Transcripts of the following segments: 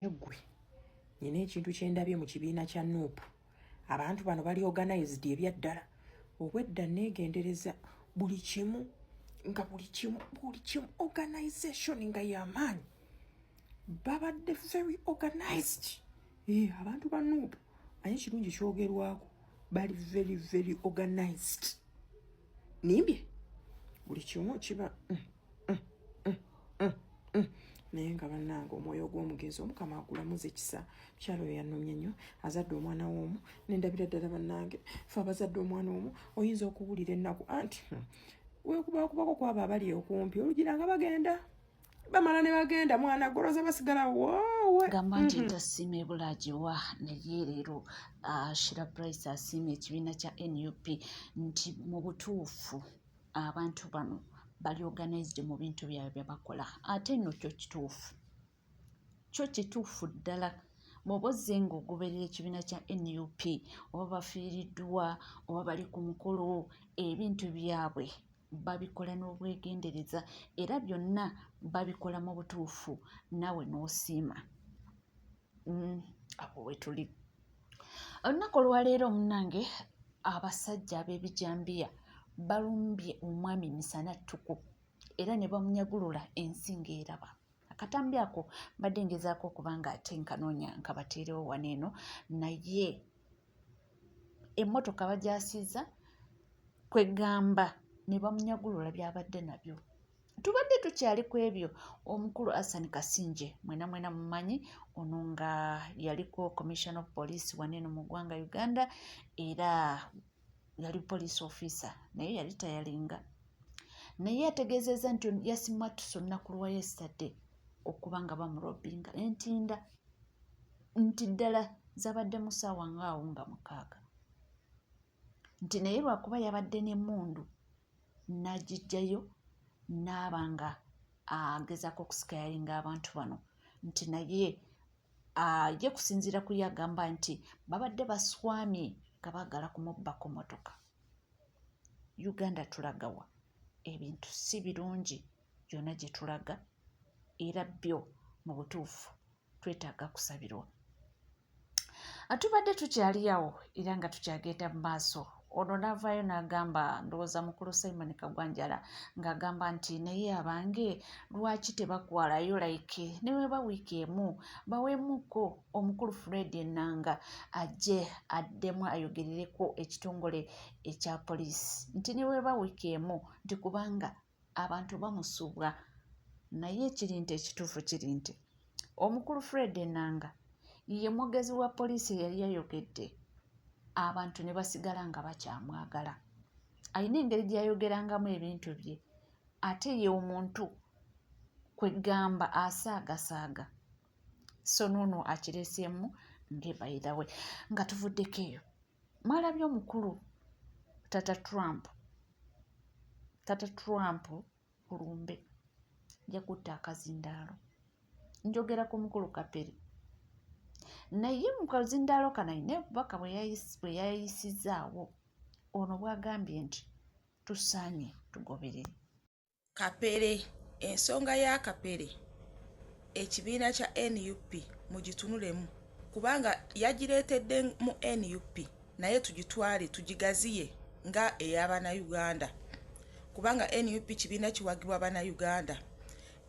Ggwe nina ekintu kye ndabye mu kibiina kya Nuupu. Abantu bano bali organized ebyaddala. Obwedda neegendereza buli kimu nga buli kimu buli kimu organization nga y'amaanyi. Babadde very organized. Eh, abantu ba Nuupu naye ekirungi kyogerwako bali very very organized. Nimbye buli kimu kiba Naye nga bannange omwoyo gw'omugenzi Omukama agulamuze ekisa. Mukyala oyo yannumye nnyo, azadde omwana w'omu nendabira ddala. Bannange fe abazadde omwana omu oyinza okuwulira ennaku anti weekubakubako kwabo abali okumpi olugira nga bagenda bamala ne bagenda mwana goloza basigala woowe. Gamba nti ntasiima ebulagiwa naye leero Shira Price asiimye ekibiina kya NUP nti mu butuufu abantu bano bali organized mu bintu byabwe bye bakola. Ate nno kyo kituufu, kyo kituufu ddala. Bw'oba ozze ng'ogoberera ekibiina kya NUP, oba bafiiriddwa oba bali ku mukolo, ebintu byabwe babikola n'obwegendereza era byonna babikola mu butuufu naawe n'osiima. Awo we tuli. Olunaku olwaleero munnange abasajja ab'ebijambiya balumbye omwami misana ttuku era ne bamunyagulula ensi ng'eraba. Akatambi ako mbadde ngezaako okuba nga ate nkanoonya nkabateerewo wano eno, naye emmotoka bagyasizza kwegamba ne bamunyagulula by'abadde nabyo. Tubadde tukyali ku ebyo, omukulu Asan Kasingye mwena mwena mumanyi ono nga yaliko Commissioner of Police wano eno mu ggwanga Uganda era yali police officer naye yali tayalinga. Naye ategeezezza nti yasimattuse olunaku lwa yesterday okuba nga bamurobinga entinda nti ddala zabadde mu ssaawa ng'awo nga 6, nti naye lwakuba yabadde n'emmundu n'agiggyayo n'aba nga agezaako okusikayalinga abantu bano, nti naye ye kusinziira ku ye agamba nti babadde baswamye nga baagala kumubbako mmotoka. Uganda tulaga wa? Ebintu si birungi yonna gye tulaga era byo mu butuufu twetaaga kusabirwa. Tubadde tukyali awo era nga tukyagenda mu maaso, ono n'avaayo n'agamba, ndowooza mukulu Simon Kagwanjala, ng'agamba nti naye abange lwaki tebakwalayo like ne bweba wiiki emu baweemuko omukulu Fred Enanga ajje addemu ayogerereko ekitongole ekya poliisi, nti ne bweba wiiki emu nti kubanga abantu bamusubwa. Naye ekiri nti ekituufu kiri nti omukulu Fred Enanga ye mwogezi wa poliisi eyali ayogedde abantu ne basigala nga bakyamwagala. Alina engeri gy'ayogerangamu ebintu bye ate ye omuntu kwegamba asaagasaaga. So noono akireeseemu ng'ebayirawe. Nga tuvuddeko eyo, mwalabye omukulu Tata Trump. Tata Trump kulumbe yakutte akazindaalo. Njogera ku mukulu Kapere. Naye mu kazindaalo kano alina obubaka bwe yayisizzaawo ono bw'agambye nti tusaanye tugoberere. Kapere, ensonga ya Kapere ekibiina kya NUP mugitunulemu kubanga yagireetedde mu NUP, naye tugitwale tugigaziye nga ey'Abannayuganda kubanga NUP kibiina kiwagibwa Bannayuganda.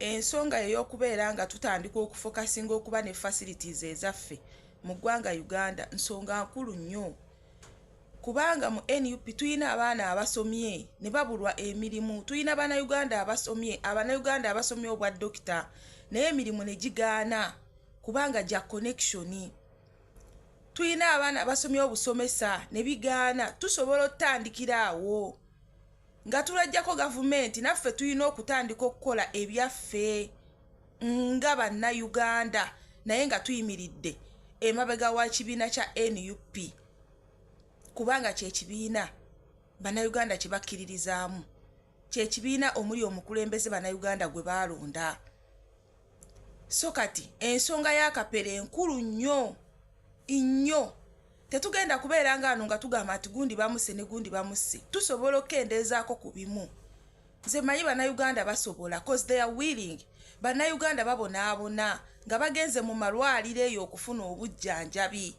Ensonga ey'okubeera nga tutandika okufokasinga okuba ne facilities ezaffe mu ggwanga Uganda nsonga nkulu nnyo kubanga mu NUP tulina abaana abasomye ne babulwa emirimu, tulina Bannayuganda abasomye, Abannayuganda abasomye obwa dokita naye emirimu ne gigaana kubanga gya connection. Tulina abaana abasomye obusomesa ne bigaana. Tusobola otutandikira awo nga tulajjako gavumenti, naffe tulina okutandika okukola ebyaffe nga Bannayuganda naye nga tuyimiridde emabega wa kibiina kya NUP kubanga kyekibiina Bannayuganda kye bakkiririzaamu, kyekibiina omuli omukulembeze Bannayuganda gwe baalonda. So kati ensonga ya Kapere enkulu nnyo nnyo. Tetugenda kubeera nga ano nga tugamba nti gundi bamusse ne gundi bamusse. Tusobola okukendeezaako ku bimu. Nze mmanyi Bannayuganda basobola cause they are willing. Bannayuganda babonaabona nga bagenze mu malwaliro eyo okufuna obujjanjabi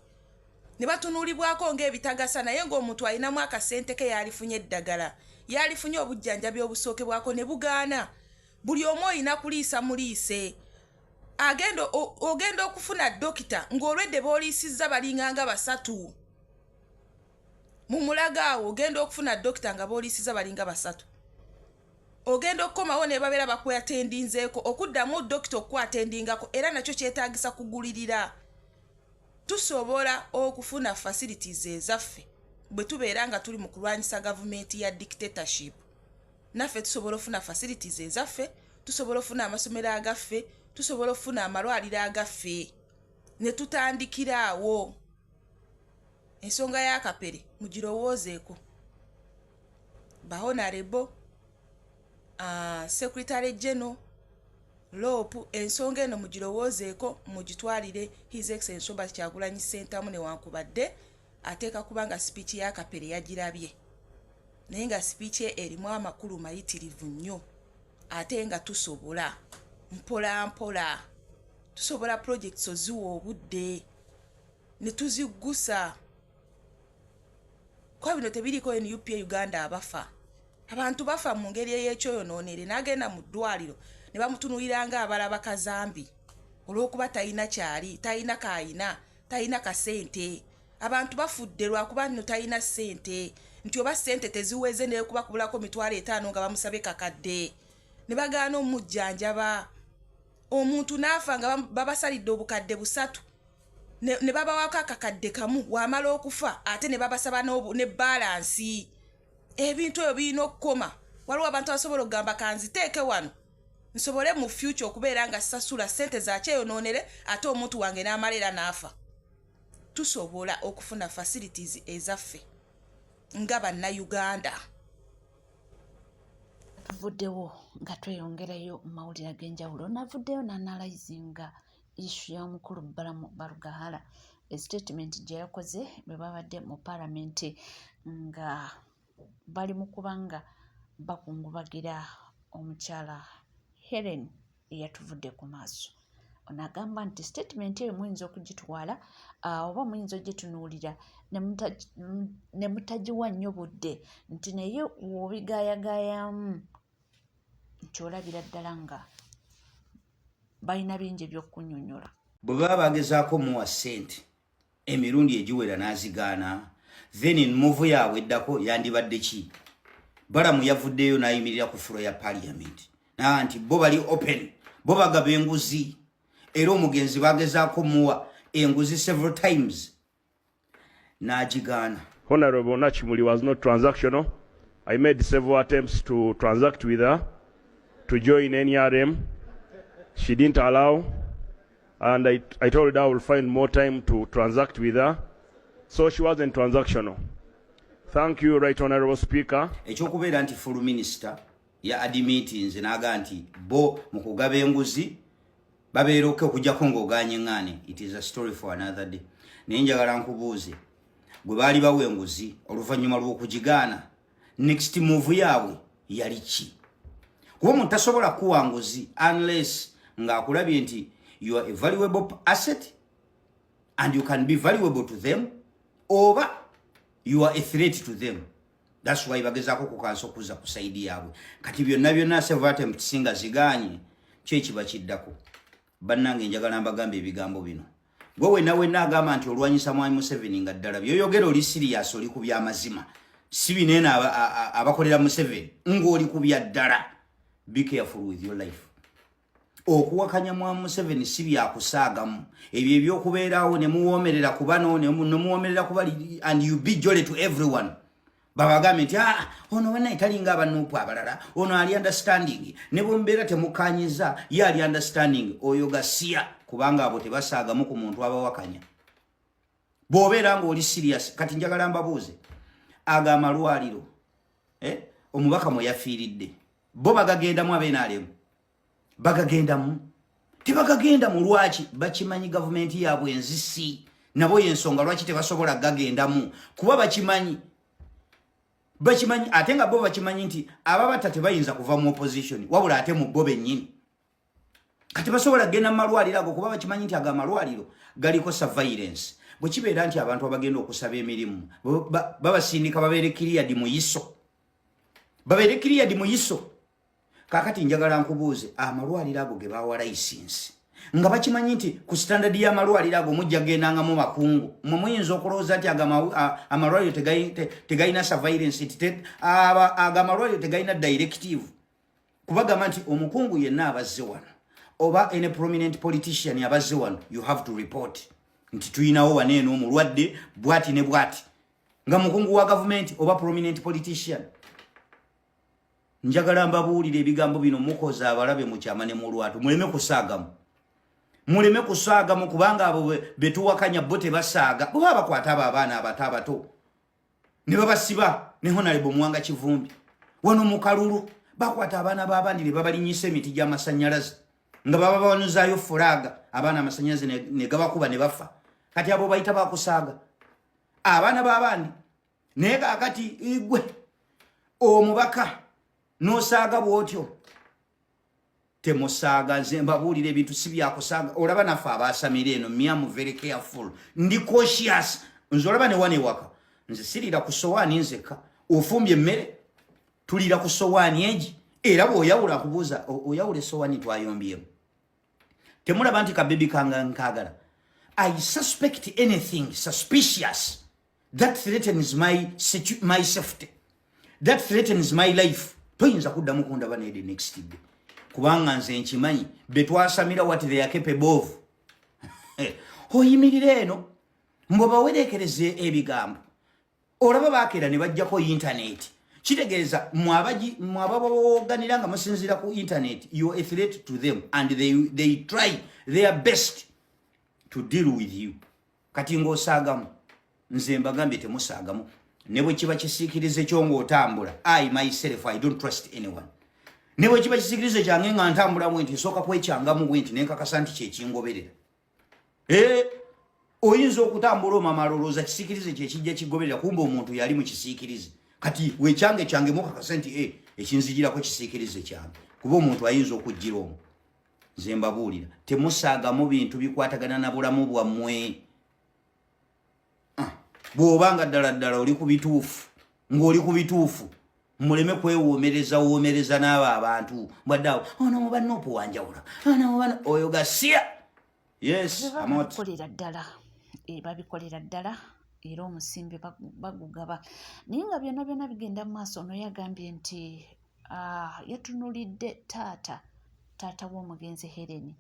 ne batunuulibwako ng'ebitagasa, naye ng'omuntu alinamu akasente ke yalifunye eddagala, yalifunye obujjanjabi obusookebwako ne bugaana. Buli omu olina kuliisa muliise. Agenda ogenda okufuna dokita ng'olwedde booliisizza balinganga 3 mu Mulago awo. Ogenda okufuna dokita nga booliisizza balinga 3, ogenda okukomawo ne babeera bakwatendinzeeko. Okuddamu dokita okukwatendingako era nakyo kyetaagisa kugulirira. Tusobola okufuna facilities ezaffe bwe tubeera nga tuli mu kulwanyisa gavumenti ya dictatorship. Naffe tusobola okufuna facilities ezaffe, tusobola okufuna amasomero agaffe, tusobola okufuna amalwaliro agaffe ne tutandikira awo. Ensonga ya Kapere mugirowoozeeko, ba honorable, secretary general LOP. Ensonga eno mugirowoozeeko, mugitwalire His Excellence Robert Kyagulanyi Ssentamu. Newankubadde ateeka kuba nga speech ya Kapere yagirabye, naye nga speech ye erimu amakulu mayitirivu nnyo, ate nga tusobola mpola mpola, tusobola projects oziwa obudde ne tuziggusa, kuba bino tebiriiko NUP Uganda. Abafa, abantu bafa mu ngeri ey'ekyoyonoonere, n'agenda mu ddwaliro ne bamutunuulira nga abalaba kazambi olw'okuba talina kyali, talina kaayina, talina kasente. Abantu bafudde lwakuba nno talina ssente, nti oba ssente teziweze, nekuba kubulako 50,000 nga bamusabye kakadde ne bagaana omujjanjaba. Omuntu n'afa nga babasalidde 300,000 ne babawako akakadde kamu. Wamala okufa ate ne babasaba ne balance. Ebintu ebyo birina okukoma. Waliwo abantu abasobola okugamba, "Kanziteeke wano nsobole mu future okubeera nga sasula ssente zakyeyonoonere," ate omuntu wange n'amala era n'afa. Tusobola okufuna facilities ezaffe nga Bannayuganda. Tuvuddewo nga tweyongerayo mu mawulire ag'enjawulo. Navuddeyo n'analyzinga issue y'omukulu Balaam Barugahara, statement gye yakoze bwe babadde mu paalamenti nga bali mu kuba nga bakungubagira omukyala Helen eyatuvudde ku maaso. Ono agamba nti statement eyo muyinza okugitwala oba muyinza ogitunuulira ne mutagiwa nnyo budde, nti naye w'obigaayagaayamu nti olabira ddala nga balina bingi ebyokunnyonnyola. Bwe baba bagezaako muwa ssente emirundi egiwera n'azigaana, then move yaabwe eddako yandibadde ki? Balamu yavuddeyo n'ayimirira ku floor ya parliament naa nti bo bali open, bo bagaba enguzi, era omugenzi bagezaako muwa enguzi several times n'agigaana. Honorable Nachimuli was not transactional. I made several attempts to transact with her to join NRM. She didn't allow, and I told her I will find more time to transact with her. So she wasn't transactional. Thank you, Right Honorable Speaker. Ekyokubeera nti full minister ya admittinze n'agaa nti bo mu kugaba enguzi babeera okay okujjako ng'ogaanye eŋŋaane, it is a story for another day. Naye njagala nkubuuze, gwe baali bawa enguzi, oluvannyuma lw'okugigaana, next move yaabwe yali ki? Kuba omuntu tasobola kuwa nguzi unless ng'akulabye nti you are a valuable asset and you can be valuable to them, oba you are a threat to them. That's why bagezaako kukansa okuzza ku side yaabwe. Kati byonna byonna several attempts nga zigaanye, ki ekiba kiddako? Bannange, njagala mbagamba ebigambo bino. Gwe wenna wenna agamba nti olwanyisa Mwami Museveni, nga ddala byoyogera oli serious, oli ku byamazima, si bineeno abakolera Museveni, ng'oli ku bya ddala, be careful with your life. Okuwakanya Mwami Museveni si byakusaagamu. Ebyo ebyokubeeraawo ne muwoomerera ku bano, ne muwoomerera ku bali, and you be jolly to everyone, babagambe nti, "Ah, ono bannaye talinga abanuupu abalala, ono ali understanding," ne bwemubeera temukanyiza, ye ali understanding. Oyo gasiya, kubanga abo tebasaagamu ku muntu abawakanya bw'obeera ng'oli serious. Kati njagala mbabuuze, ago amalwaliro, eh, omubaka mwe yafiiridde, bo bagagendamu? Ab'NRM bagagendamu? Tebagagendamu. Lwaki? Bakimanyi gavumenti yaabwe enzisi. Nabo yensonga lwaki tebasobola gagendamu, kuba bakimanyi, bakimanyi. Ate nga bo bakimanyi nti ababata tebayinza kuva mu opposition, wabula ate mu bo bennyini. Kati basobola kugenda mu malwaliro ago kuba bakimanyi nti ago amalwaliro galiko surveillance. Bwe kibeera nti abantu abagenda okusaba emirimu babasindika babeere kiriyadi mu iso, babeere kiriyadi mu iso. Kakati njagala nkubuuze, amalwaliro ago ge bawa layisinsi nga bakimanyi nti ku standard y'amalwaliro ago mujja gendangamu bakungu, mwe muyinza okulowooza nti ago amalwaliro tegalina surveillance, nti ago amalwaliro tegalina directive kubagamba nti omukungu yenna abazze wano oba any prominent politician abazze wano, you have to report nti tuyinawo wano eno omulwadde bwati ne bwati, nga mukungu wa gavumenti oba prominent politician? Njagala mbabuulire ebigambo bino, mukoze abalabe mu kyama ne mu lwatu. Muleme kusaagamu, muleme kusaagamu, kubanga abo betuwakanya bo tebasaaga. Bwe bakwata abo abaana abato abato ne babasiba ne Honorable Muwanga Kivumbi wano mu kalulu, bakwata abaana b'abandi ne babalinyisa emiti gy'amasannyalaze nga baba bawanuzaayo flag, abaana amasannyalaze ne gabakuba ne bafa. Kati abo bayita bakusaaga abaana b'abandi, naye kaakati igwe omubaka n'osaaga bw'otyo. Temusaaga. Nze mbabuulira, ebintu si byakusaaga. Olaba naffe abaasamira eno, me am very careful, ndi cautious. Nze olaba ne wano ewaka, nze siriira ku sowaani nzekka. Ofumbye emmere, tuliira ku sowaani egi, era bw'oyawula kubuuza, oyawula esowaani twayombyemu. Temulaba nti kabebi kanga nkaagala? I suspect anything suspicious that threatens my safety, that threatens my life, toyinza kuddamu kundaba naye the next day, kubanga nze nkimanyi betwasamira what they are capable of. Oyimirira eno mbwe bawerekereze ebigambo, olaba bakeera ne bajjako internet. Kitegeeza mwe ababawoganira nga musinziira ku internet, you are a threat to them and they try their best to deal with you. Kati ng'osaagamu. Nze mbagambye, temusaagamu. Ne bwe kiba kisiikirize kyo ng'otambula, I myself, I don't trust anyone. Ne bwe kiba kisiikirize kyange nga ntambula bwe nti, nsooka kwekyangamu bwe nti nenkakasa nti kyekingoberera. Eh, oyinza okutambula omamala olowooza kisiikirize kyekijja kigoberera, kumba omuntu yali mu kisiikirize. Kati wekyange kyange mukakase nti e ekinzigirako kisiikirize kyange, kuba omuntu ayinza okujjira omwo. Nze mbabuulira, temusaagamu bintu bikwatagana na bulamu bwammwe. Ah, bw'oba nga ddala ddala oli ku bituufu, ng'oli ku bituufu, muleme kwewoomereza woomereza n'abo abantu mbadde awo ono muba NUP wanjawulo, ono muba oyo gasiya. Yes, I'm out. Babikolera ddala, babikolera ddala, era omusimbi bagugaba, naye nga byonna byonna bigenda mu maaso. Ono yagambye nti yatunulidde taata w'omugenzi Helen,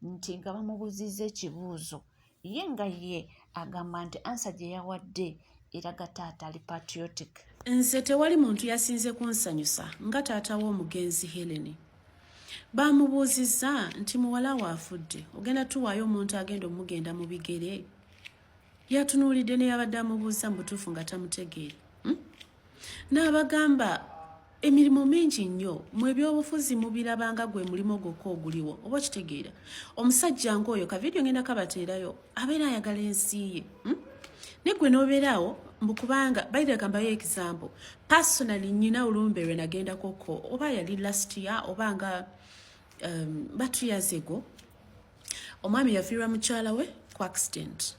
nti nga bamubuuzizza ekibuuzo, ye nga ye agamba nti answer gye yawadde eraga taata ali patriotic. Nze tewali muntu yasinze kunsanyusa nga taata w'omugenzi Helen. Baamubuuzizza nti muwala we afudde, ogenda tuwaayo omuntu agenda omugenda mu bigere? Yatunuulidde neyabadde amubuuza mu butuufu nga tamutegeera, N'abagamba emirimu mingi nnyo mu ebyobufuzi, mubirabanga gwe mulimu gwokka oguliwo, oba okitegeera? Omusajja ng'oyo, ka video ngenda kabateerayo, abeera ayagala ensi ye, Naye gwe n'obeeraawo mbu kubanga baire. Kambayo example personally, nyina olumbe lwe nagendakoko, oba yali last year oba nga ba 2 years ago. Omwami yafiirwa mukyala we ku accident.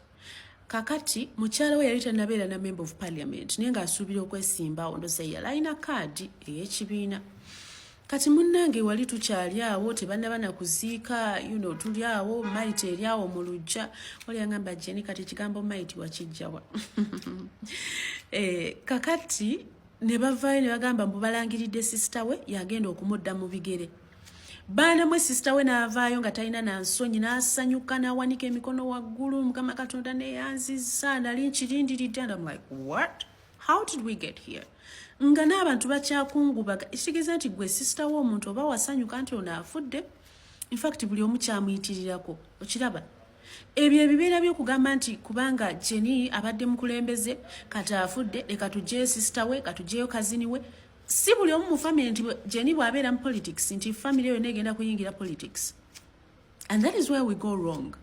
Kakati mukyala we yali tannabeera na member of parliament, naye ng'asuubira okwesimbawo, ndoza yali alina kaadi ey'ekibiina. Kati munnange wali tukyali awo, tebannaba na kuziika, tuli awo, maiti eri awo mu luggya. Wali agamba, "Jeni, kati ekigambo maiti wakijjawa?" Kakati ne bavaayo ne bagamba mbu balangiridde sister we yagenda okumudda mu bigere. Baana mwe, sister we n'avaayo nga talina na nsonyi, n'asanyuka, n'awanika emikono waggulu, "Mukama Katonda neyanziza, nali nkirindiridde." And I'm like, "What? How did we get here?" Nga n'abantu bakyakungubaga. Ekitegeeza nti gwe sister w'omuntu oba wasanyuka nti ono afudde, infact buli omu kyamuyitirirako. Okiraba ebyo ebibeera byokugamba nti kubanga Jeni abadde mukulembeze, kati afudde, leka tugyeyo sister we, katugyeyo cousin we. Si buli omu mu family nti Jeni bw'abeera mu politics nti family yonna egenda kuyingira politics. And that is where we go wrong.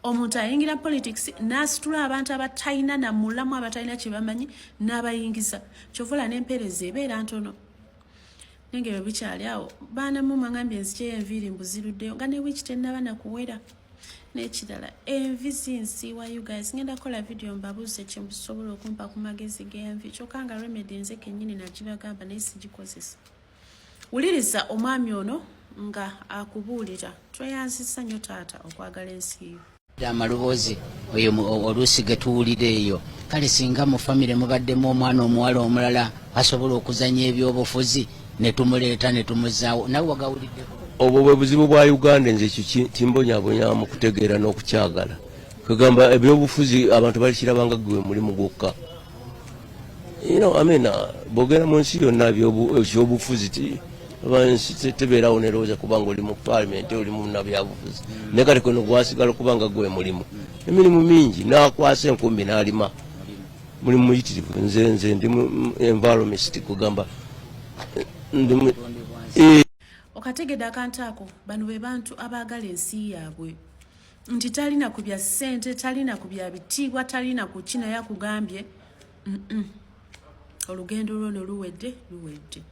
Omuntu ayingira politics n'asitula abantu abatalina namulamu, abatalina kye bamanyi, n'abayingiza. Kyovola n'empeereza ebeera ntono. Naye nga ebyo bikyali awo, baana mu mwangambye nzigyeyo enviiri mbu ziruddeyo nga ne wiiki tennaba nakuwera. N'ekirala envi zinsiiwa you guys, ngenda kukola vidiyo mbabuuze kye musobola okumpa ku magezi g'envi, kyokka nga remedy nze kennyini nagibagamba naye sigikozesa. Wuliriza omwami ono nga akubuulira. Tweyanzizza nnyo taata okwagala ensi yo. Amaloboozi eyo oluusi ge tuwulira eyo, kale singa mu famire mubaddemu omwana omuwala omulala asobola okuzannya ebyobufuzi ne tumuleeta ne tumuzaawo, nawe wagawuliddeko? Obwo bwe buzibu bwa Uganda, nze ekyo kimbonyabonya mu kutegeera n'okukyagala. Kugamba ebyobufuzi abantu balikiraba nga gwe mulimu gwokka. You know, I mean, bw'ogenda mu nsi yonna ekyobufuzi ensi tebeerawo nerowooza kubanga oli mu parliament, oli mu nabyabufuzi, naye kati kuno gwasigala kubanga gwe mulimu. Emirimu mingi, n'akwasa enkumbi n'alima, mulimu muyitirivu. Nze ndi environmentist, kugamba ndi Okategedde akantu ako? Bano be bantu abaagala ensi yaabwe, nti talina ku bya ssente, talina ku bya bitiibwa, talina ku ki, naye akugambye olugendo lwono luwedde, luwedde.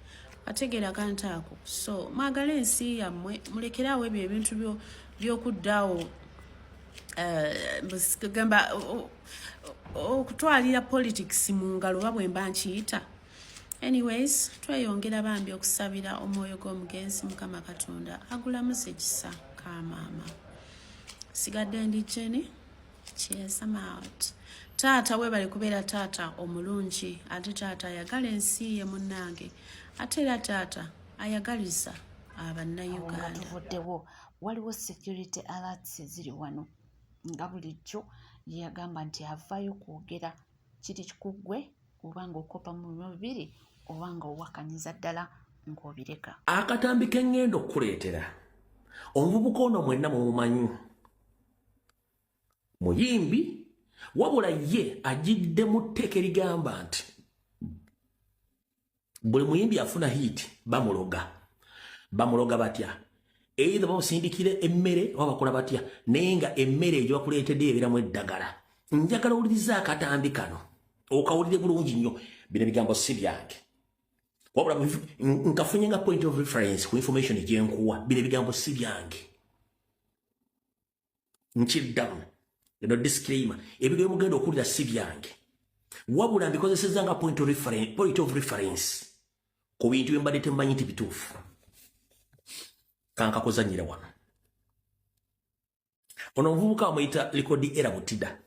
Ategeera akantu ako. So mwagale ensi yammwe, mulekeraawo ebyo ebintu by'okuddaawo gamba okutwalira politics mu ngalo, oba bwe mba nkiyita. Anyways, tweyongera bambi okusabira omwoyo gw'omugenzi, Mukama Katonda agulamuza ekisa. Kamaama sigadde ndi Jenny. Cheers, I'm out. Taata webale kubeera taata omulungi, ate taata ayagala ensi ye munnange, ate era taata ayagaliza Abannayuganda. Tuvuddewo, waliwo security alerts ziri wano nga bulijjo yagamba nti avaayo kwogera kiri kikuggwe oba ng'okopa mu bino bibiri oba nga owakanyiza ddala ng'obireka. Akatambi k'eŋŋenda okukuleetera, omuvubuka ono mwenna mumumanyi, muyimbi, wabula ye ajidde mu tteeka erigamba nti buli muyimbi afuna hit bamuloga. Bamuloga batya? Either bamusindikira emmere oba bakola batya, naye nga emmere egyo bakuleetedde ebeeramu eddagala. Njagala owuliriza akatambi kano, okawulire bulungi nnyo. Bino ebigambo si byange, wabula nkafunye nga point of reference ku information gyenkuwa. Bino ebigambo si byange, nkiddamu, eno disclaimer, ebigambo mugenda okuwulira si byange, wabula mbikozesezza nga point of reference ku bintu bye mbadde temmanyi nti bituufu. Kankakozanyira wano. Ono omuvubuka amuyita Likodi era Butida,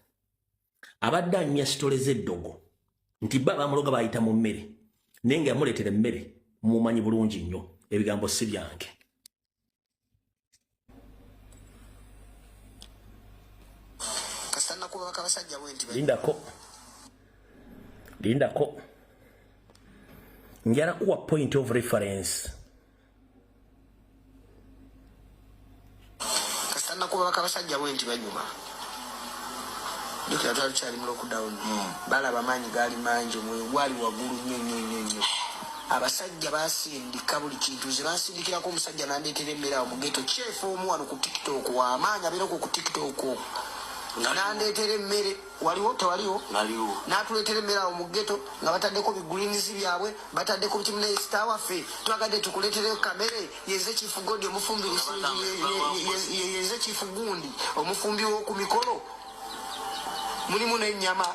abadde anyumya story z'eddogo nti ba bamuloga bayita mu mmere, naye nga yamuleetera emmere mumanyi bulungi nnyo. Ebigambo si byange. Lindako, lindako, njala kuwa point of reference. Kasita nakuba bakabasajja bwe nti banyuma. Jjukira twali tukyali mu lockdown, balaba amaanyi gaali mangi, omwoyo gwali waggulu nnyo nnyo nnyo nnyo. Abasajja basindika buli kintu. Nze bansindikirako omusajja nandeetera emmere awo mu ghetto. Chef omu wano ku TikTok w'amaanyi, abeerako ku TikTok, nandeetera emmere. Waliwo tewaliwo? N'atuleetera emmere awo mu ghetto nga bataddeko bigreens byabwe, bataddeko kimu. Naye star waffe, twagadde tukuleetereyo kamere. Yenze Chief Godi omufumbi, yenze Chief Gundi omufumbi w'oku mikolo, mulimu n'ennyama.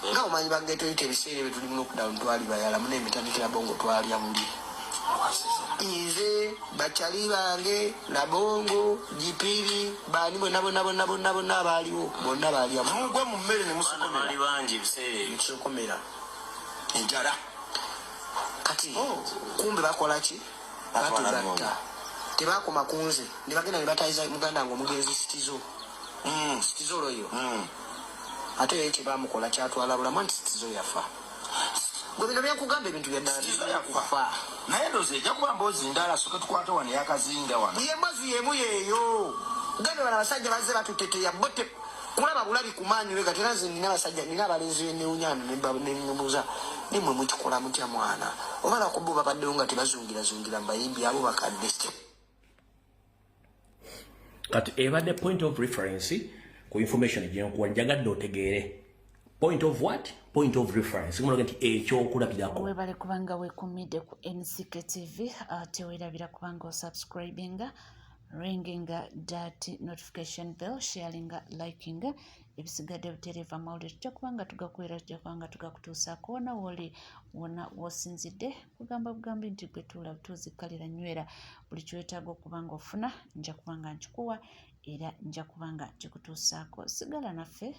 Nga omanyi ba ghetto yita ebiseera ebyo tuli mu lockdown, twali bayala muna emitandikira bongo, twalya buli nze, bakyali bange, Labongo, Jipiri, baani bonna bonna bonna bonna bonna abaaliwo bonna baalya. Mugwe mu mmere ne musokomera. Bangi ebiseera ebyo. Tusokomera enjala. Kati kumbe bakola ki? Batugatta. Tebakoma ku nze, ne bagenda ne batayiza muganda wange omugenzi Sitizo. Sitizo oyo ate ye kyebamukola kyatwala bulamu, anti Sitizo yafa. Gwe bino byenkugamba ebintu Sitizo yafa, naye ndowooza ejja kuba mboozi ndala. Soke tukwate wano eyakazinga wano. Yemboozi yemu yeeyo. Gambe bano abasajja bazze batuteteya bo kulaba bulabi ku maanyi we. Kati era nze nina abasajja, nina abalenzi benewunyano nemubuuza, nimwe mukikola mutya mwana? Oba nakubo babaddewo nga tebazungirazungira mu bayimbi abo bakadde. Kati ebadde point of reference ku information gyenkuwa. Njagadde otegeere. Point of what? Point of reference. Ngomulaga nti ekyokulabirako. Webale kubanga wekumidde ku NCK TV, tewerabira kubanga osubscribinga, ringinga that notification bell, sharinga, likinga. Ebisigadde butereeva amawulire tujja kubanga tugakwera, tujja kubanga tugakutuusaako wona woli, wona wosinzidde. Kugamba bugambi nti gwe tuula butuuzi, kalira nywera, buli kyewetaaga okuba nga ofuna nja kubanga nkikuwa era nja kubanga nkikutuusaako. Sigala naffe.